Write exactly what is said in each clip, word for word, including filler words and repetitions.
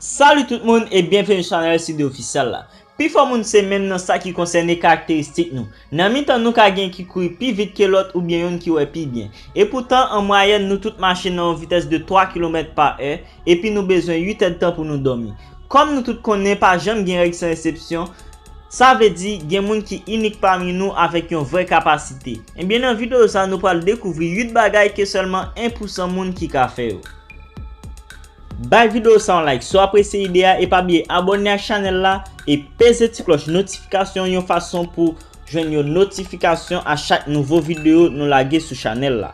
Salut tout moun e byenveni sou chanèl Studio Official la. Pifò moun se menm nan sa ki konsène karakteristik nou. Nan mitan nou ka gen ki kouri pi vit ke lòt oubyen youn ki wè pi byen. Epoutan, an mwayèn, nou tout mache nan yon vitès de twa kilomèt pa è, epi nou bezwen uit èdtan pou nou dòmi. Kòm nou tout konnen, pa janm gen règ san eksepsyon, sa vle di gen moun ki inik pami nou avèk yon vrè kapasite. Ebyen, nan videyo sa, nou pral dekouvri uit bagay ke sèlman en pou san moun ki ka fè yo. Bay videyo sa yon like si w apresye ide a e pa bliye abòne ak chanèl la e peze ti klòch notifikasyon yon fason pou jwenn yon notifikasyon a chak nouvo videyo nou lage sou chanèl la.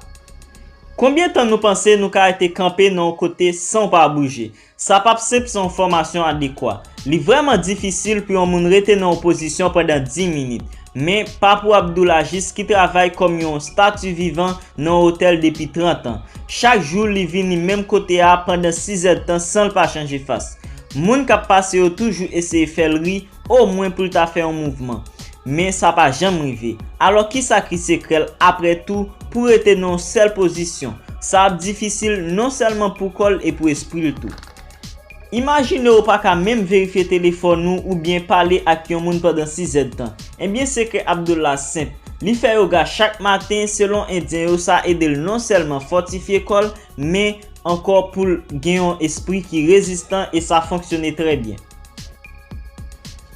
Konbyen tan nou panse nou ka rete kanpe nan yon kote san w pa bouje? Sa p ap senp san yon fòmasyon adekwa. Li vrèman difisil pou yon moun rete nan yon pozisyon pandan dis minit. Men pa pou Abdoulajis ki travay kòm yon stati vivan nan yon otèl depi trant an. Chak jou, li vini menm kote a pandan sis èdtan san l pa chanje fas. Moun k ap pase yo toujou eseye fè l ri, omwen pou l ta fè yon mouvman. Men sa pa janm rive. Alò, kisa ki sekrè l, apre tou, pou rete nan yon sèl pozisyon? Sa ap difisil non sèlman pou kò l e pou espri l tou. Imajine w pa ka menm verifye telefòn ou oubyen pale ak yon moun pandan sis èdtan. Ebyen, sekrè Abdullah senp. Li fè yoga chak maten, selon Endyen yo, sa ede l non sèlman fòtifye kò l, men ankò pou l gen yon espri ki rezistan e sa fonksyone trè byen.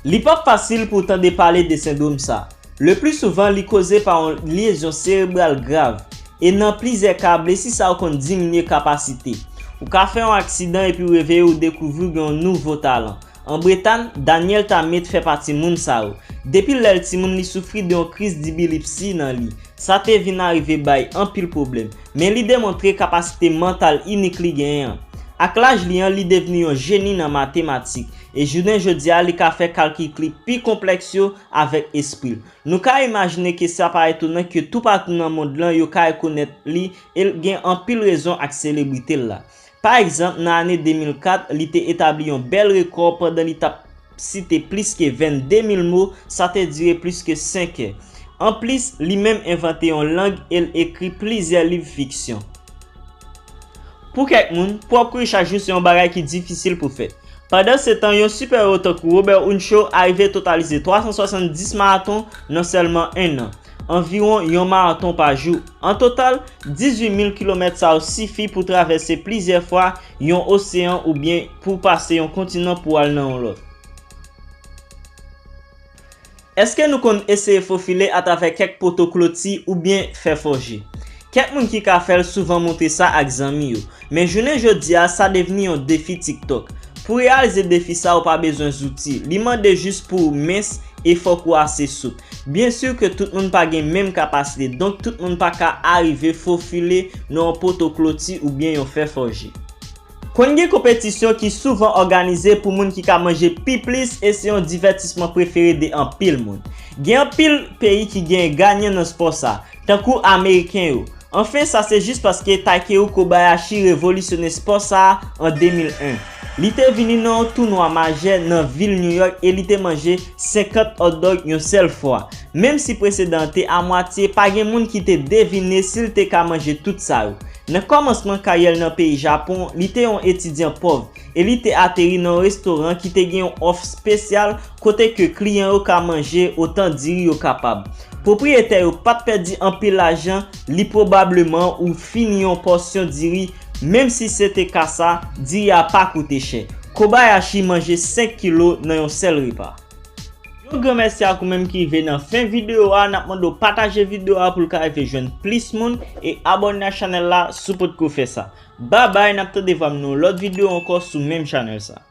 Li p ap fasil pou w tande pale de sendwòm sa. Le pli souvan, li koze pa yon lyezyon serebral grav, e nan plizyè ka, blesi sa yo konn diminye kapasite. Ou ka fè yon aksidan epi w reveye w dekouvri w gen yon nouvo talan. An Bretay, Daniel Tammet fè pati moun sa yo. Depi lè l timoun, li soufri de yon kriz dibilipsi nan li. Sa te vin arive bay anpil pwoblèm, men li demontre kapasite mantal inik li genyen an. Ak laj li an, li devni yon jeni nan matematik, e jounen jodi a, li ka fè kalkil ki pi konplèks yo avèk espri l. Nou ka imajine ke sa pa etonan ke toupatou nan mond lan yo ka rekonèt li e l gen anpil rezon ak selebrite l la. Pa egzanp, nan ane de mil kat, li te etabli yon bèl rekò pandan li t ap site plis ke vennde mil mo, sa te dire plis ke senk è. Anplis, li menm envante yon lang e l ekri plizyè liv fiksyon. Pou kèk moun, pou w ap kouri chak jou se yon bagay ki difisil pou fè. Pandansetan, yon sipè-ewo tankou Robert Unschel arive totalize twa san swasanndis maraton nan sèlman en an, anviwon yon maraton pa jou. An total, dizuit mil kilomèt sa yo sifi pou travèse plizyè fwa yon oseyan oubyen pou pase yon kontinan pou al nan yon lòt. Èske nou konn eseye fofile atravè kèk poto kloti oubyen fè fòje? Kèk moun ki ka fè l souvan montre sa ak zanmi yo, men jounen jodi a, sa devni yon defi TikTok. Pou reyalize defi sa, ou pa bezwen zouti. Li mande jis pou w mens e fòk ou ase sout. Byen si ke tout moun pa gen menm kapasite, donk tout moun pa ka arive fofile nan yon poto kloti oubyen yon fè fòje. Konn gen konpetisyon ki souvan òganize pou moun ki ka manje pi plis e se yon divètisman prefere de anpil moun. Gen anpil peyi ki genyen ganyan nan spò sa, tankou Ameriken yo. Anfen, sa se jis paske Takeru Kobayashi revolisyone spò sa a an de mil en. Li te vini nan yon tounwa majè nan vil New York e li te manje senkant hot dog yon sèl fwa. Menm si presedan an te amwatye, pa gen moun ki te devine si l te ka manje tout sa yo. Nan kòmansman karyè l nan peyi Japon, li te yon etidyan pòv e li te ateri nan yon restoran ki te gen yon òf espesyal kote ke kliyan yo ka manje otan diri yo kapab. Pwopriyetè yo pa t pèdi anpil lajan, li pwobableman ou fini yon pòsyon diri, menm si se te ka sa, diri a pa koute chè. Kobayashi manje senk kilo nan yon sèl repa. Yon gran mèsi ak ou menm ki rive nan fen videyo a, n ap mande w pataje videyo a pou l ka rive jwenn plis moun e abòne ak chanèl la si w potko fè sa. Babay, n ap tande vwa m nan yon lòt videyo ankò sou menm chanèl sa.